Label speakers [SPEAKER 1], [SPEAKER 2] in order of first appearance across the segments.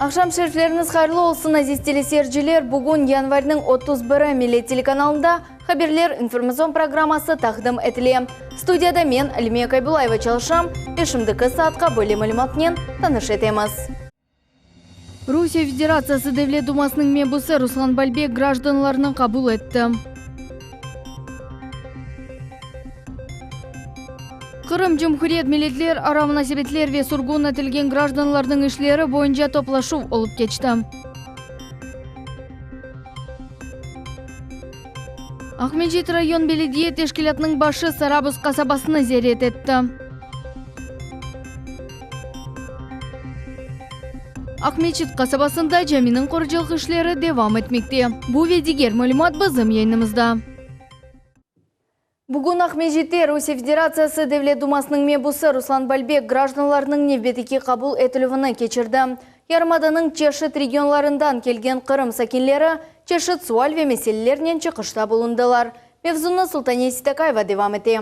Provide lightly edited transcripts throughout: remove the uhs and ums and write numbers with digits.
[SPEAKER 1] Aqşam şerifleriñiz hayırlı olsun, aziz teleseyirciler! Bugün yanvarniñ 31-i Millet telekanalında Haberler informatsion programması taqdim etile. Studiyada men, Alimiye Kaybulayeva çalışam ve şimdiki saatqa böyle malümatnen tanış etemiz. Rusiye Federatsiyası Devlet Dumasınıñ mebusı Ruslan Balbek grajdanlarnı qabul etti. Qırım Cumhuriyet milletler ara munasebetler ve sürgün etilgen grajdanlarnıñ işleri boyunca toplaşuv olıp keçti. Aqmescit rayon belediye teşkilâtınıñ başı Sarabuz qasabasını ziyaret etti. Aqmeçit qasabasında caminiñ qurucılıq işleri devam etmekte. Bu ve diger malümat bizim yayınımızda. Bugün Aqmescitte Rusiye Federatsiyası Devlet Dumasınıñ mebusı Ruslan Balbek grajdanlarnıñ nevbeteki qabul etilüvini keçirdi. Yarımadanıñ çeşit regionlarından kelgen Qırım sakinleri çeşit sual ve meselelernen çıqışta bulundılar. Mevzunı Sultaniye Sitakayeva devam ete.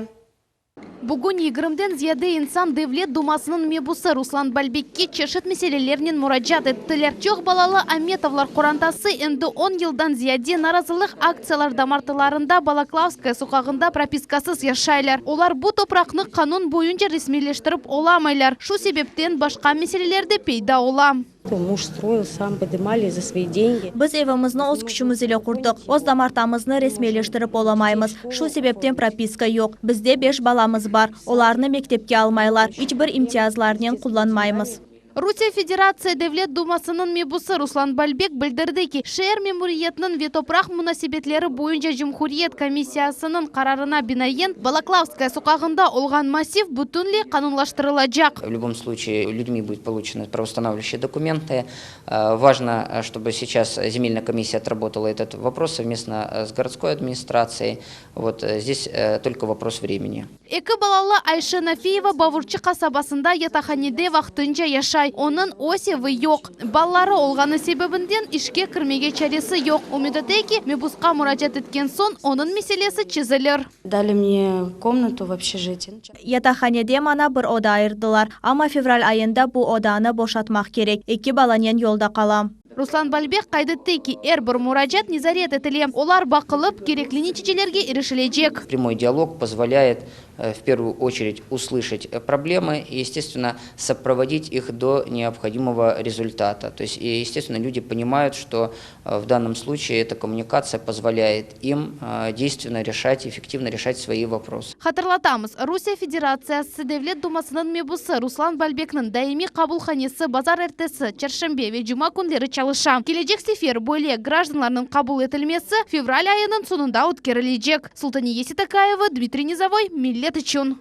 [SPEAKER 2] Bugün yigirmiden ziyade insan Devlet Dumasınıñ mebusı Ruslan Balbekke çeşit meselelernen muracaat ettiler. Çoq balalı Ametovlar qorantası endi on yıldan ziyade narazılıq aktsiyalar damartılarında Balaklavskaya soqağında propiskasız yaşaylar. Olar bu topraqnı qanun boyunca resmiyleştirip olamaylar, şu sebepten başqa meseleler de peyda ola.
[SPEAKER 3] Muj stroil, sam podımali za svoi dengi.
[SPEAKER 4] Biz evimizni öz küçümiz ile qurdıq. Öz damartamıznı resmiyleştirip olamaymız. Şu sebepten propiska yoq. Bizde beş balamız bar. Olarnı mektepke almaylar. İç bir imtiyazlarnen qullanmaymız.
[SPEAKER 2] Rusiye Federatsiya Devlet Dumasınıñ mebusı Ruslan Balbek bildirdi ki, şeer memuriyetiniñ ve topraq munasebetleri boyunca cumhuriyet komissiyasınıñ qararına binaen, Balaklavskaya soqağında olğan massiv bütünley qanunlaştırılacaq.
[SPEAKER 5] V lübom sluçaye lüdmi будет получены правоустанавливающие dokumenты. Важно, чтобы сейчас земельная комиссия отработала этот вопрос совместно с городской администрацией. Вот здесь только вопрос времени.
[SPEAKER 2] Eki balalı Ayşe Nafiyeva Bavurçı qasabasında yataqhanede vaqtınca yaşay. Onıñ öz evi yoq. Balaları olğanı sebebinden işke kirmege çaresi yoq. Ümüt ete ki, mebusqa muracaat etken soñ, onıñ meselesi çezilir.
[SPEAKER 3] Dali mne komnatu v obşejitiye.
[SPEAKER 4] Yataqhanede maña bir oda ayırdılar, amma fevral ayında bu odanı boşatmaq kerek, eki balanen yolda qalam.
[SPEAKER 2] Ruslan Balbek qayd etti ki, er bir muracaat nezaret etile, olar baqılıp, kerekli neticelerge irişilecek.
[SPEAKER 5] Prâmoy dialog pozvolâet v pervuyu oçeredь услышать problemы и, естественно, сопроводить их до необходимого результата. То есть, естественно, люди понимают, что в данном случае эта коммуникация позволяет им действенно решать, эффективно решать свои вопросы.
[SPEAKER 2] Hatırlatamız, Rusiye Federatsiyası Devlet Dumasınıñ mebusı Ruslan Balbekniñ daimiy qabulhanesi bazarertesi, çarşenbe ve cuma künleri çalışa. Kelecek sefer böyle grajdanlarnıñ qabul etilmesi fevral ayınıñ soñunda ötkerilecek. Sultaniye Sitakaeva, Dmitriy Nizovoy, Millet içün.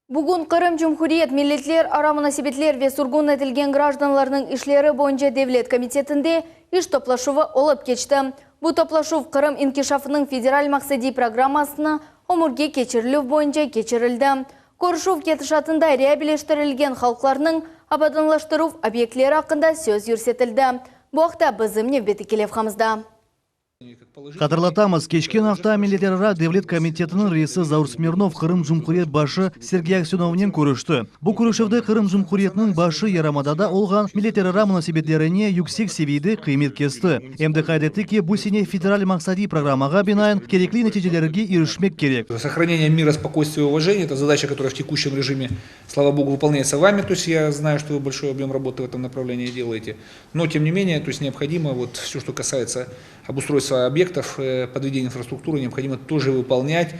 [SPEAKER 1] Bugün Qırım Cumhuriyet Milletler ara munasebetler ve sürgün etilgen grajdanlarnıñ işleri boyunca devlet komitetinde iş toplaşuvı olıp keçti. Bu toplaşuv Qırım inkişafınıñ federal maqsadiy programmasını ömürge keçirilüv boyunca keçirildi. Körüşüv ketişatında reabileştirilgen halqlarnıñ abadanlaştıruv obyektleri aqqında söz yürsetildi. Bu aqta bizim nevbetteki levhamızda.
[SPEAKER 6] Hatırlatamız, keçken afta Milletlerara devlet komitetiniñ reisi Zaur Smirnov Qırım Cumhuriyet başı Sergey Aksenovnen körüşti. Bu körüşüvde Qırım Cumhuriyetiniñ başı yarımadada olğan milletlerara munasebetlerine yüksek seviyede qıymet kesti. Em de qayd etti ki, bu sene federal maqsadiy programmağa binaen kerekli neticelerge irişmek kerek.
[SPEAKER 7] Sохранение мира, спокойствия и уважения, это задача, которая в текущем режиме, слава богу, выполняется вами, то есть я знаю, что вы большой объем работы в этом направлении делаете. Но, тем не менее, то есть необходимо вот все, что касается обустройства объектов, подведения инфраструктуры, необходимо тоже выполнять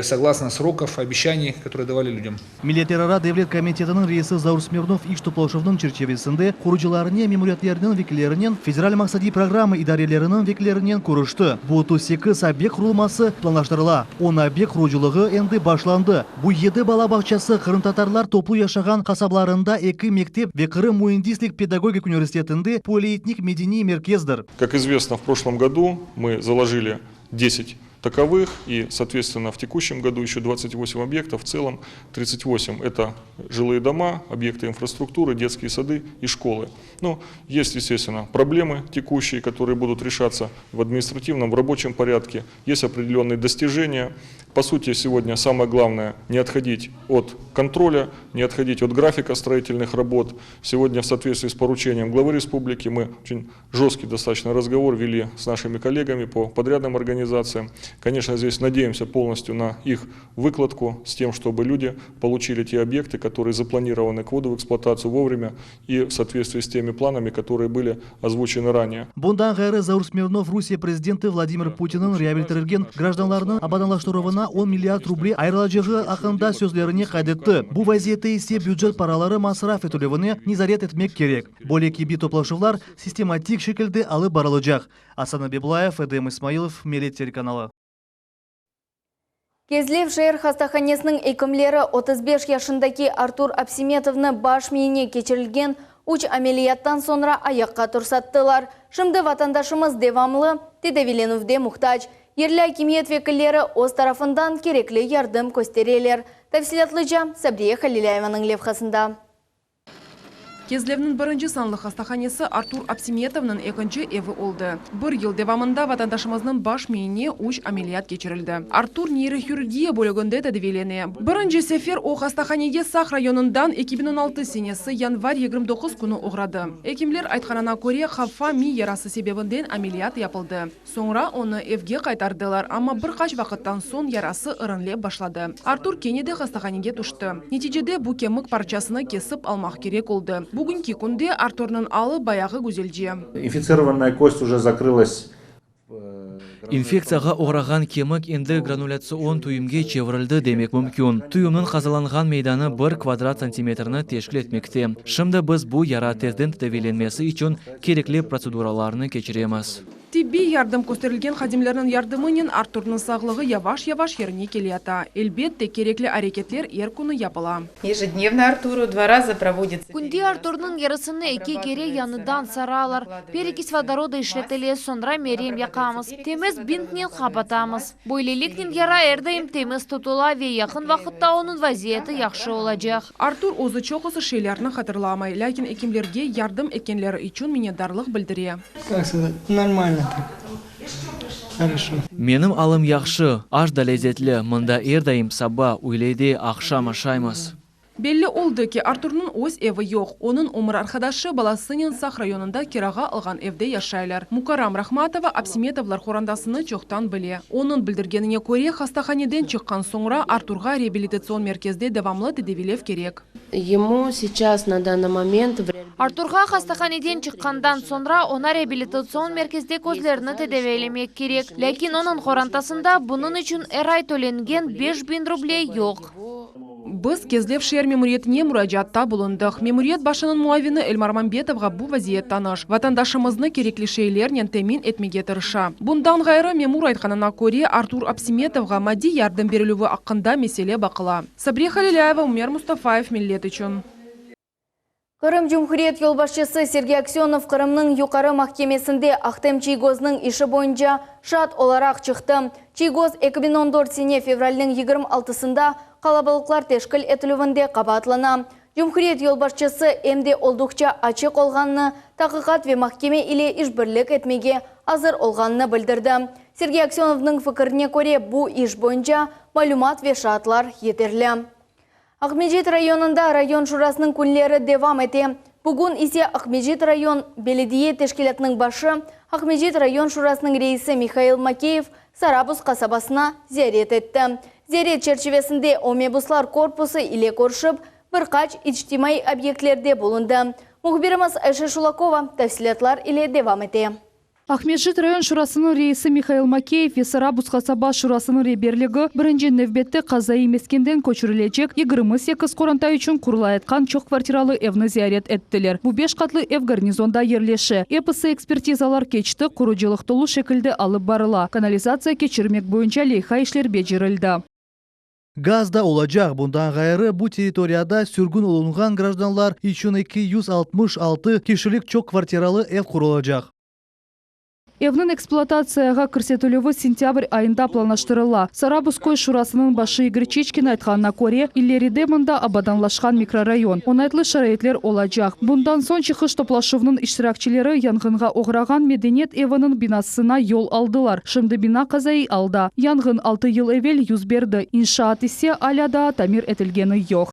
[SPEAKER 7] согласно сроков, обещаний, которые давали людям.
[SPEAKER 6] Milletlerara devlet komitetiniñ reisi Zaur Smirnov iş toplaşuvnıñ çerçivesinde qurucılarnen, memuriyetlerniñ vekillerinen, federal maqsadiy programma idareleriniñ vekillerinen körüşti. Bu 38 obyekt qurulması planlaştırıla. On obyekt qurucılığı endi başlandı. Bu yedi bala bağçası, qırımtatarlar toplu yaşağan qasablarında eki mektep ve Qırım müendislik-pedagogik universitetinde polietnik medeniy merkezdir.
[SPEAKER 8] Kak izvestno, v proşlom godu mı zalojili deset. таковых и, соответственно, в текущем году еще 28 объектов, в целом 38. Это жилые дома, объекты инфраструктуры, детские сады и школы. Ну, есть, естественно, проблемы текущие, которые будут решаться в административном, в рабочем порядке. Есть определенные достижения. По сути, сегодня самое главное не отходить от контроля, не отходить от графика строительных работ. Сегодня в соответствии с поручением главы республики мы очень жесткий достаточно разговор вели с нашими коллегами по подрядным организациям. Конечно, здесь надеемся полностью на их выкладку с тем, чтобы люди получили те объекты, которые запланированы к вводу в эксплуатацию вовремя и в соответствии с теми планами, которые были озвучены ранее.
[SPEAKER 6] Bundan ğayrı Zaur Smirnov Rusiye prezidenti Vladimir Putinniñ reabilitirgen grajdanlarnıñ abadanlaştıruvına 10 milliard ruble ayırılacağı aqqında sözlerini qayd etti. Bu vaziyette ise bücet paraları masraf etilüvini nezaret etmek kerek. Böyle kibi toplaşuvlar sistematik şekilde alıp barılacaq. Asan Abiblayev, Edem İsmailov, Millet telekanalı.
[SPEAKER 1] Kezlev şeer hastahanesiniñ ekimleri 35 yaşındaki Artur Apsimetovnı baş miyine keçirilgen 3 ameliyattan soñra ayaqqa tursattılar. Şimdi vatandaşımız devamlı tedaviylenüvde muhtac. Yerli akimiyet vekilleri öz tarafından kerekli yardım köstereler. Tafsilâtlıca Sabriye Halilayevanıñ levhasında.
[SPEAKER 9] Kezlevniñ birinci sanlı hastahanesi Artur Apsimetovnıñ ekinci evi oldı. Bir yıl devamında vatandaşımıznıñ baş miyine üç ameliyat keçirildi. Artur neyrohirurgiya bölüginde tedaviylene. Birinci sefer o hastahanege Saq rayonından 2016 senesi yanvar 29 künü oğradı. Ekimler aytqanına köre, qafa miy yarası sebebinden ameliyat yapıldı. Soñra onı evge qaytardılar, amma bir qaç vaqıttan soñ yarası ırınlep başladı. Artur kene de hastahanege tüşti. Neticede bu kemik parçasını kesip almaq kerek oldı. Bugünki künde Arturnıñ alı bayağı güzelce.
[SPEAKER 10] Инфицированная кость уже закрылась.
[SPEAKER 11] İnfektsiyağa oğrağan kemik endi granulâtsion tüyümge çevirildi demek mümkün. Tüyümniñ qazalanğan meydanı bir kvadrat santimetrni teşkil etmekte. Şimdi biz bu yara tezden tedaviylenmesi içün kerekli protseduralarnı keçiremiz.
[SPEAKER 9] Tibbiy yardım kösterilgen hadimlerniñ yardımınen Arturnıñ sağlığı yavaş-yavaş yerine keleyata. Elbette, kerekli areketler er künü yapıla.
[SPEAKER 12] Ежедневно Артуру два раза проводится.
[SPEAKER 2] Künde Arturnıñ yarasını eki kere yañıdan saralar. Perekis vodorodı işletile, soñra merem yaqamız. Temiz bintnen qapatamız. Böyleliknen yara er daim temiz tutula ve yaqın vaqıtta onıñ vaziyeti yahşı olacaq.
[SPEAKER 9] Artur özü çoqusı şeylerni hatırlamay, lâkin ekimlerge yardım etkenleri içün minnetdarlıq bildire.
[SPEAKER 13] Как сказать, нормально так. Хорошо.
[SPEAKER 11] Menim alım yahşı, aş da lezetli, mında er daim saba, üylede, aqşam aşaymız.
[SPEAKER 9] Belli oldı ki, Arturnıñ öz evi yoq. Onıñ ömür arqadaşı balasınen Saq rayonında kirağa alğan evde yaşaylar. Mukarram Rahmatova Apsimetovlar qorantasını çoqtan bile. Onıñ bildirgenine köre, hastahaneden çıqqan soñra Arturğa reabilitatsion merkezde devamlı tedaviylev kerek.
[SPEAKER 14] Ему сейчас на данный момент в
[SPEAKER 2] Arturğa hastahaneden çıqqandan soñra oña reabilitatsion merkezde közlerini tedaviylemek kerek. Lâkin onıñ qorantasında bunıñ içün er ay tölengen 5000 ruble yoq.
[SPEAKER 9] Biz Kezlev şeer memuriyetine muracaatta bulundıq. Memuriyet başınıñ muavini Elmar Mambetovğa bu vaziyet tanış. Vatandaşımıznı kerekli şeylernen temin etmege tırışa. Bundan ğayrı, memur aytqanına köre, Artur Apsimetovğa maddiy yardım berilüvi aqqında mesele baqıla. Sabriye Halilâyeva, Umer Mustafayev, Millet içün.
[SPEAKER 1] Qırım Cumhuriyet yolbaşçısı Sergey Aksönov Qırımnıñ Yuqarı mahkemesinde Ahtem Çiygoznıñ işi boyunca şaat olaraq çıqtı. Çiygoz 2014 sene fevralniñ 26-sında qalabalıqlar teşkil etilüvinde qabaatlana. Cumhuriyet yolbaşçısı em de olduqça açıq olğanını, taqiqat ve mahkeme ile işbirlik etmege azır olğanını bildirdi. Sergey Aksönovnıñ fikirine köre, bu iş boyunca malümat ve şaatlar yeterli. Aqmescit rayonında rayon şurasınıñ künleri devam ete. Bugün ise Aqmescit rayon belediye teşkilâtınıñ başı, Aqmescit rayon şurasınıñ reisi Mihail Makeyev Sarabuz qasabasına ziyaret etti. Ziyaret çerçivesinde o mebuslar korpusı ile körüşip, bir qaç içtimaiy obyektlerde bulundı. Mühbirimiz Ayşe Şulakova tafsilâtlar ile devam ete.
[SPEAKER 15] Aqmescit rayon şurasınıñ reisi Mihail Makeyev ve Sarabuz qasaba şurasınıñ reberligi birinci nevbette qazaiy meskenden köçürilecek 28 qoranta içün qurulayatqan çoqkvartiralı evni ziyaret ettiler. Bu beş qatlı ev garnizonda yerleşe. Episi ekspertizalar keçti, qurucılıq tolu şekilde alıp barıla, kanalizatsiya keçirmek boyunca leyha işler becerildi.
[SPEAKER 6] Gaz da olacaq. Bundan ğayrı, bu territoriyada sürgün olunğan grajdanlar içün 266 kişilik çoq kvartiralı ev qurulacaq.
[SPEAKER 15] Evniñ ekspluatatsiyağa kirsetilüvi sentâbr ayında planlaştırıla. Sarabuz köy şurasınıñ başı İgor Çiçkin aytqanına köre, ileride mında abadanlaşqan mikrorayon, oñaytlı şaraitler olacaq. Bundan soñ çıqış toplaşuvnıñ iştirakçileri yanğınğa oğrağan medeniyet eviniñ binasına yol aldılar. Şimdi bina qazaiy alda. Yanğın altı yıl evel yüz berdi, inşaat ise alâ daa tamir etilgeni yoq.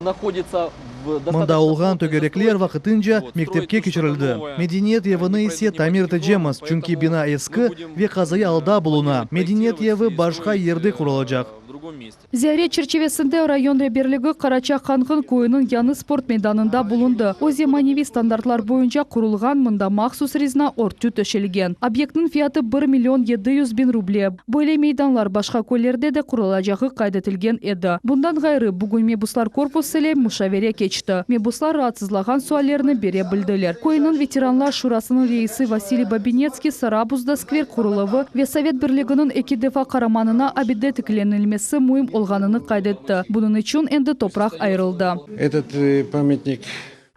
[SPEAKER 6] Mında olğan tögerekler vaqtınca mektepke keçirildi. Medeniyet evini ise tamir etecemiz, çünki bina eski ve qazaiy alda buluna. Medeniyet evi başqa yerde qurulacaq.
[SPEAKER 15] Ziyaret çerçivesinde rayon reberligi Qaraça Qanğın köyüniñ yañı sport meydanında bulundı. O, zemaneviy standartlar boyunca qurulğan, mında mahsus rezina örtü töşelgen. Obyektniñ fiyatı bir million 700 biñ ruble. Böyle meydanlar başqa köylerde de qurulacağı qayd etilgen edi. Bundan ğayrı, bugün mebuslar korpusı ile muşavere keçti. Mebuslar raatsızlağan suallerni bere bildiler. Köyniñ veteranlar şurasınıñ reisi Vasiliy Babinetskiy Sarabuzda skver quruluvı ve Sovet Birliginiñ eki defa qaramanına abide tiklenilmesi müim olğanını qayd etti. Bunıñ içün endi topraq ayırıldı.
[SPEAKER 16] Этот памятник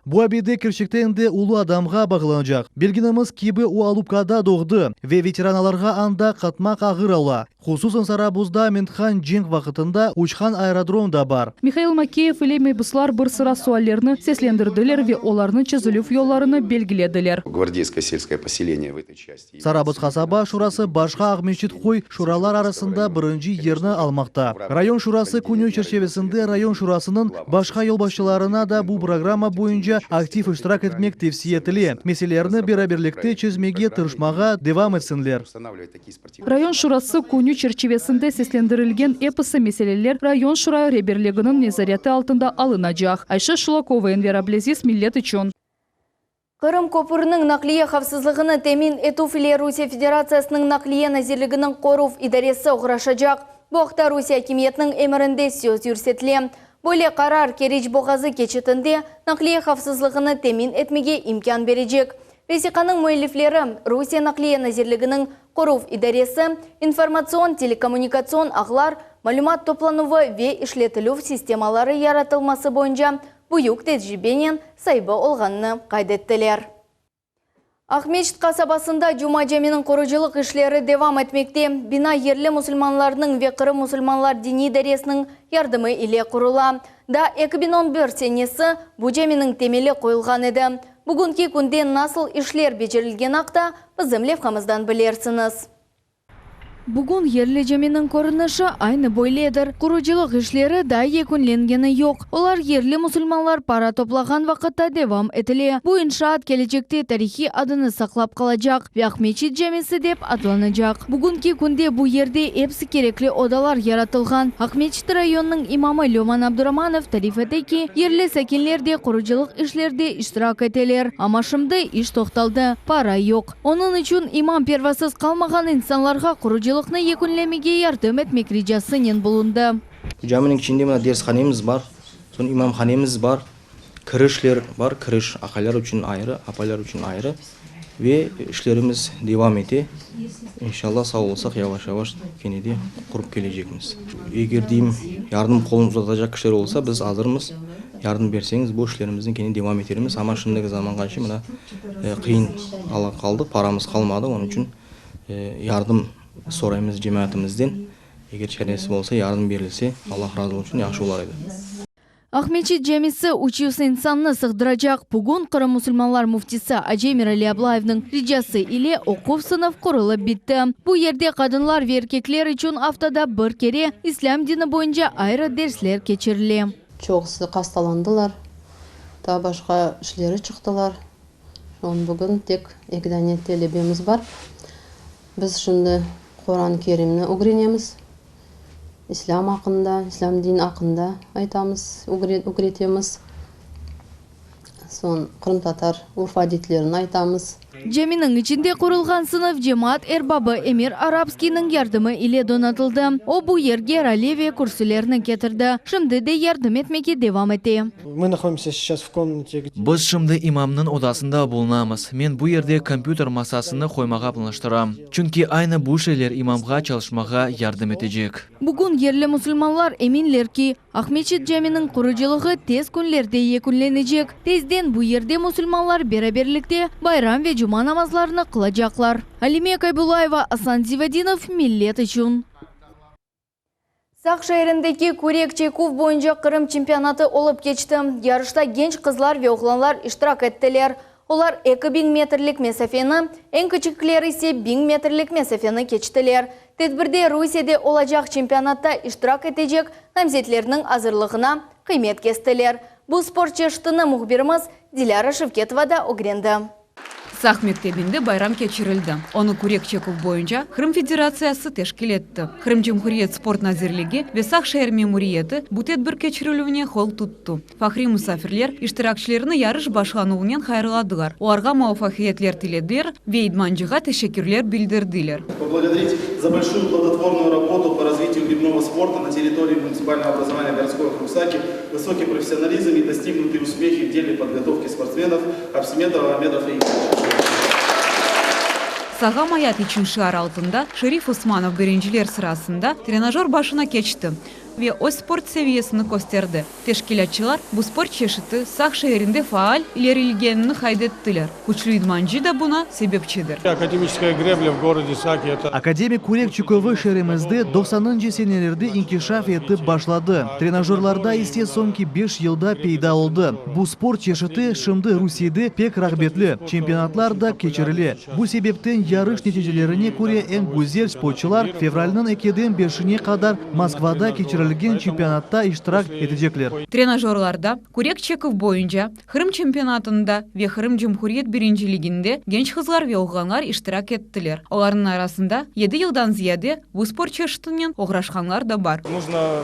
[SPEAKER 6] Bu abide kerçekten de ulu adamğa bağlanacaq. Bilgenimiz kibi, o Alupkada doğdı ve veteranlarğa anda qatmaq ağır ola. Hususan Sarabuzda Amethan cenk vaqtında uçqan aerodrom da bar.
[SPEAKER 15] Mihail Makeyev ile mebuslar bir sıra suallerni seslendirdiler ve olarnıñ çezilüv yollarını belgilediler.
[SPEAKER 17] Гвардейское сельское поселение в этой части.
[SPEAKER 6] Sarabuz qasaba şurası başqa Aqmescit köy şuralar arasında birinci yerni almaqta. Rayon şurası künü çerçivesinde rayon şurasınıñ başqa yolbaşçılarına da bu programma boyunca aktiv iştirak etmek tevsiye etile. Meselelerni beraberlikte çezmege tırışmağa devam etsinler.
[SPEAKER 15] Rayon şurası künü çerçivesinde seslendirilgen episi meseleler rayon şura reberliginiñ nezareti altında alınacaq. Ayşe Şulakova, Enver Ablâziz, Millet içün.
[SPEAKER 1] Qırım köpüriniñ naqliye havfsızlığını temin etüv ile Rusiye Federatsiyasınıñ Naqliye nazirliginiñ qoruv idaresi oğraşacaq. Bu aqta Rusiye akimiyetiniñ emirinde söz yürsetile. Böyle qarar Keriç boğazı keçitinde naqliye havfsızlığını temin etmege imkân berecek. Vesiqanıñ müellifleri Rusiye Naqliye nazirliginiñ qoruv idaresi, informatsion-telekommunikatsion ağlar, malümat toplanuvı ve işletilüv sistemaları yaratılması boyunca büyük tecribenen saibi olğanını qayd ettiler. Aqmeçit qasabasında Cuma caminiñ qurucılıq işleri devam etmekte. Bina yerli musulmanlarnıñ ve Qırım musulmanlar diniy idaresiniñ yardımı ile qurula. Daa 2011 senesi bu caminiñ temeli qoyulğan edi. Bugünki künde nasıl işler becerilgeni aqta bizim levhamızdan bilirsiñiz. Bugün yerli caminiñ körünişi aynı böyledir. Qurucılıq işleri daa yekünlengeni yoq. Olar yerli musulmanlar para toplağan vaqıtta devam etile. Bu inşaat kelecekte tarihiy adını saqlap qalacaq ve Aqmeçit camisi dep adlanacaq. Bugünki künde bu yerde episi kerekli odalar yaratılğan. Aqmeçit rayonınıñ imamı Löman Abduramanov tarif ete ki, yerli sakinler de qurucılıq işlerde iştirak eteler. Amma şimdi iş toqtaldı, para yoq. Onıñ içün imam pervasız qalmağan insanlarğa qurucılıqnı yekünlemege yardım etmek ricasınen bulundı.
[SPEAKER 18] Caminiñ içinde mına dershanemiz bar, soñ imamhanemiz bar, kirişler bar, kiriş aqaylar içün ayrı, apaylar içün ayrı ve işlerimiz devam ete. İnşallah, sağ olsaq, yavaş-yavaş kene de qurıp kelecekmiz. Eger deyim, yardım qolun uzatacaq kişiler olsa, biz azırmız, yardım berseñiz, bu işlerimizni kene devam etermiz. Amma şimdiki zamanğace mına qıyın alğa qaldıq, paramız qalmadı, onıñ içün yardım soraymız cemaatimizden. Eger çaresi bolsa, yardım berilse, Allah razı olsun, yahşı olar edi.
[SPEAKER 1] Aqmeçit camisi 300 insannı sığdıracaq. Bugün Qırım musulmanlar müftisi acı Emirali Ablayevniñ ricası ile oquv sınıf qurulıp bitti. Bu yerde qadınlar ve erkekler içün aftada bir kere islâm dini boyunca ayrı dersler keçirile.
[SPEAKER 14] Çoqusı hastalandılar, taa başqa işleri çıqtılar. Şoñ bugün tek eki dane talebemiz bar. Biz şimdi Quran-ı Kerimni ögrenemiz, İslâm aqqında, İslâm din aqqında aytamız, ögretemiz. Soñ qırımtatar urf-adetlerini aytamız.
[SPEAKER 1] Caminiñ içinde qurulğan sınıf cemaat erbabı Emir Arapskiyniñ yardımı ile donatıldı. O, bu yerge rale ve kürsülerni ketirdi. Şimdi de yardım etmege devam ete.
[SPEAKER 13] Мы находимся сейчас в комнате, где...
[SPEAKER 11] Biz şimdi imamnıñ odasında bulunamız. Men bu yerde kompyuter masasını qoymağa planlaştıram. Çünki aynı bu şeyler imamğa çalışmağa yardım etecek.
[SPEAKER 1] Bugün yerli musulmanlar eminler ki, Aqmeçit caminiñ qurucılığı tez künlerde yekünlenecek. Tezden bu yerde musulmanlar beraberlikte bayram ve cuma. cuma namazlarını qılacaqlar. Alime Kaybullayeva, Asan Zivadinov, Millet içün. Saq şeerindeki kürek çeküv boyunca Qırım çempionatı olıp keçti. Yarışta genç qızlar ve oğlanlar iştirak ettiler. Olar 2000 metrlik mesafeni, eñ kiçikleri ise 1000 metrlik mesafeni keçtiler. Tedbirde Rusiyede olacaq çempionatta iştirak etecek namzetlerniñ azırlığına qıymet kestiler. Bu sport çeşitini mühbirimiz Dilâra Şevketova da ögrendi.
[SPEAKER 12] Saq mektebinde bayram keçirildi. Onı kürek çeküv boyunca Qırım Federatsiyası teşkil etti. Qırım Cumhuriyet Sport nazirligi ve Saq şeer memuriyeti bu tedbir keçirilüvine qol tuttı. Fahriy musafirler iştirakçilerni yarış başlanuvınen hayırladılar, olarğa muvafaqiyetler tilediler ve idmancığa teşekkürler bildirdiler.
[SPEAKER 16] Poblagodarit za bolşuyu plodotvornuyu rabotu po razvitiyu gribnogo sporta na territorii municipalnogo obrazovaniya gorodskoy okrug Saki, vısokiy professionalizm i dostignutye uspehi v dele podgotovki sportsmenov Absemetova Ameda Feyzoviça.
[SPEAKER 12] Sağlam ayat içün şiarı altında Şerif Osmanov birinciler sırasında trenajör başına keçti ve öz sport seviyesini kösterdi. Teşkilâtçılar bu sport çeşiti Saq şeerinde faal ilerilgenini qayd ettiler, küçlü idmancı da buña sebepçidir.
[SPEAKER 19] Akademiçeskaya greblya v gorode Saki eto.
[SPEAKER 6] Akademik kürek çeküvi şeerimizde doqsanıncı senelerde inkişaf etip başladı, trenajörlarda ise soñki beş yılda peyda oldı. Bu sport çeşiti şimdi Rusiyede pek rağbetli, çempionatlar da keçirile. Bu sebepten yarış neticelerine köre eñ güzel sportçılar fevralniñ ekiden beşine qadar Moskvada keçirilgen çempionatta iştirak etecekler.
[SPEAKER 12] Trenajörlarda kürek çeküv boyunca Qırım çempionatında ve Qırım Cumhuriyet birinciliginde genç qızlar ve oğlanlar iştirak ettiler. Olarnıñ arasında yedi yıldan ziyade bu sport çeşitinen oğraşqanlar da bar.
[SPEAKER 20] Нужно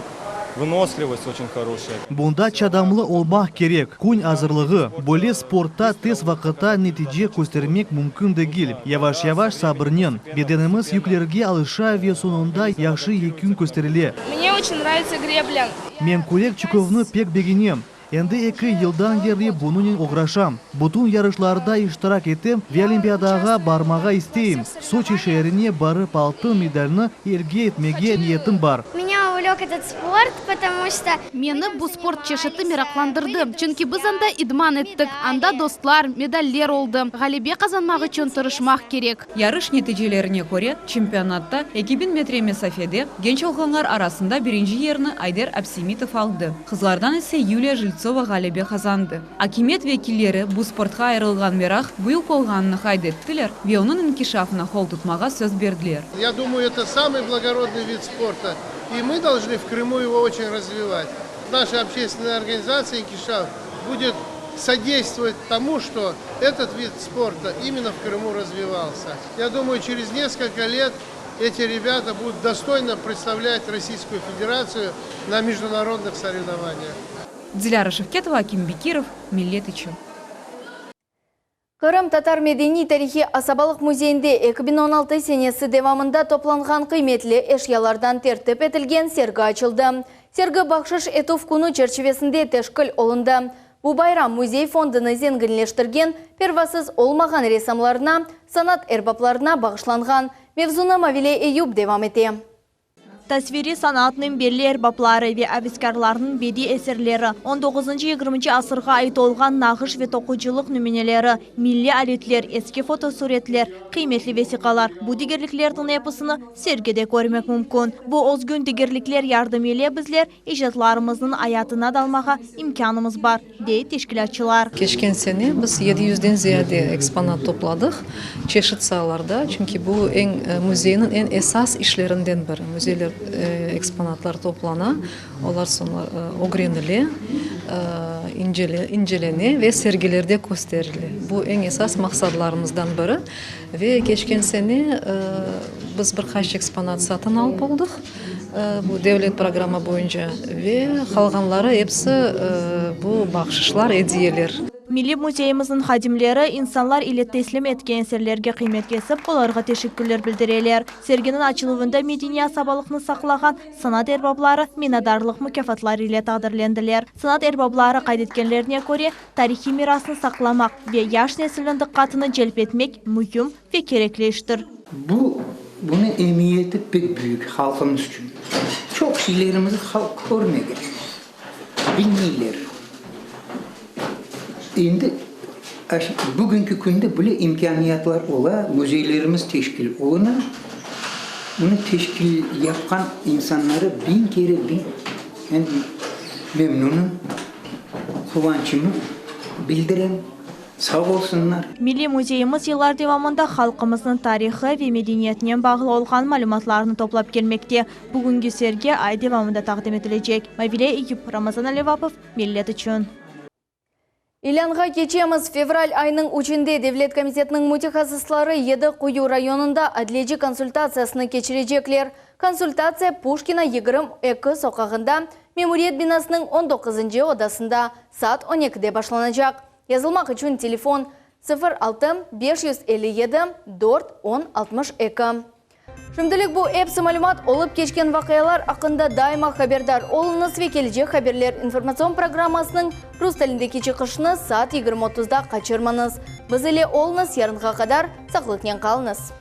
[SPEAKER 20] vınoslivost oçen horoşaya.
[SPEAKER 6] Bunda çadamlı olmaq kerek, kün azırlığı. Böyle sportta tez vaqıtta netice köstermek mümkün degil. Yavaş-yavaş, sabırnen. Bedenimiz yüklerge alışa ve soñunda yahşı yekün kösterile.
[SPEAKER 21] Mne oçen nravitsya greblya.
[SPEAKER 6] Men kürek çeküvni pek begenem. Endi eki yıldan berli bunınen oğraşam. Bütün yarışlarda iştirak etem ve Olimpiadağa barmağa isteyim. Soçi şeerine barıp altın medalni elde etmege niyetim bar.
[SPEAKER 21] Menya uvlek etot sport, potomu çto.
[SPEAKER 2] Meni bu sport çeşiti meraqlandırdı, çünki biz anda idman ettik, anda dostlar, medaller oldı. Ğalebe qazanmaq içün tırışmaq kerek.
[SPEAKER 12] Yarış neticelerine köre, çempionatta 2000 metre mesafede genç oğlanlar arasında birinci yerni Ayder Absemitov aldı, qızlardan ise Yuliya Jiltsova ğalebe qazandı. Akimiyet vekilleri bu sportqa ayırılğan meraq büyük olğanını qayd ettiler ve onıñ inkişafına qol tutmağa söz berdiler.
[SPEAKER 22] Ya dumayu, eto samıy blagorodnıy vid sporta, i mı dolžnı v Krımu ego oçen razvivat. Naşa obşçestvennaya organizatsiya İnkişaf budet sodeystvovat tomu, çto etot vid sporta imenno v Krımu razvivalsâ. Ya dumayu, çerez neskolko let eti rebyata budut dostoyno predstavlyat Rossiyskuyu Federatsiyu na mejdunarodnıh sorevnovaniyah.
[SPEAKER 12] Dilâra Şevketova, Akim Bekirov, Millet içün.
[SPEAKER 1] Qırımtatar medeniy-tarihiy asabalıq müzeyinde 2016 senesi devamında toplanğan qıymetli eşyalardan tertip etilgen sergi açıldı. Sergi Bahşış etüv künü çerçivesinde teşkil olundı. Bu bayram müzey fondunı zenginleştirgen pervasız olmağan ressamlarına, sanat erbaplarına bağışlanğan. Mevzunı Mavile Eyüp devam ete.
[SPEAKER 4] Tasviriy sanatnıñ belli erbapları ve aveskârlarnıñ bediy eserleri, on doquzıncı-yigirminci asırğa ait olğan nağış ve toqucılıq nümüneleri, milliy aletler, eski fotosuretler, qıymetli vesiqalar, bu degerliklerniñ episini sergide körmek mümkün. Bu özgün degerlikler yardım ile bizler ecdatlarımıznıñ ayatına dalmağa imkânımız bar, dey teşkilâtçılar.
[SPEAKER 23] Keçken sene biz yedi yüzden ziyade eksponat topladıq, çeşit saalarda, çünki bu eñ müzeyniñ eñ esas işlerinden biri. Müzeyler eksponatlar toplana, olar soñra ögrenile, incelene ve sergilerde kösterile. Bu eñ esas maqsadlarımızdan biri. Ve keçken sene biz bir qaç eksponat satın alıp oldıq. Bu devlet programma boyunca ve qalğanları episi bu bahşışlar, ediyeler.
[SPEAKER 4] Milliy müzeyimizniñ hadimleri insanlar ile teslim etken eserlerge qıymet kesip, olarğa teşekkürler bildireler. Serginiñ açıluvında medeniy asabalıqnı saqlağan sanat erbapları minnetdarlıq mukâfatları ile taqdirlendiler. Sanat erbapları qayd etkenlerine köre, tarihiy mirasnı saqlamaq ve yaş nesilniñ diqqatını celp etmek mühim ve kerekli iştir.
[SPEAKER 24] Bu, bunıñ emiyeti pek büyük halqımız içün. Çoq şeylerimizni halq körmegen, bilmeyler. Endi. Bugünki künde bile imkâniyatlar ola, müzeylerimiz teşkil oluna. Bunı teşkil yapqan insanları biñ kere biñ men memnunım, quvançımı bildirem, sağ olsunlar.
[SPEAKER 4] Milliy müzeyimiz yıllar devamında halqımıznıñ tarihı ve medeniyetinen bağlı olğan malümatlarnı toplap kelmekte. Bugünki sergi ay devamında taqdim etilecek. Mavile Eyüp, Ramazan Alevapov, Millet içün.
[SPEAKER 1] İlânğa keçemiz. Fevral ayınıñ üçünde Devlet komitetiniñ mütehassısları Yedi Quyu rayonında adliyeci konsultatsiyasını keçirecekler. Konsultatsiya Puşkina 22 soqağında, memuriyet binasınıñ on doquzıncı odasında saat on ekide başlanacaq. Yazılmaq içün telefon, 06 557 4 10 62. Şimdilik bu epsi malümat, olıp keçken vaqialar aqqında daima haberdar oluñız ve Kelecek haberler informatsion programmasınıñ rus tilindeki çıqışını saat 20:30da qaçırmañız. Biz ile oluñız, yarınğa qadar sağlıqnen qalıñız.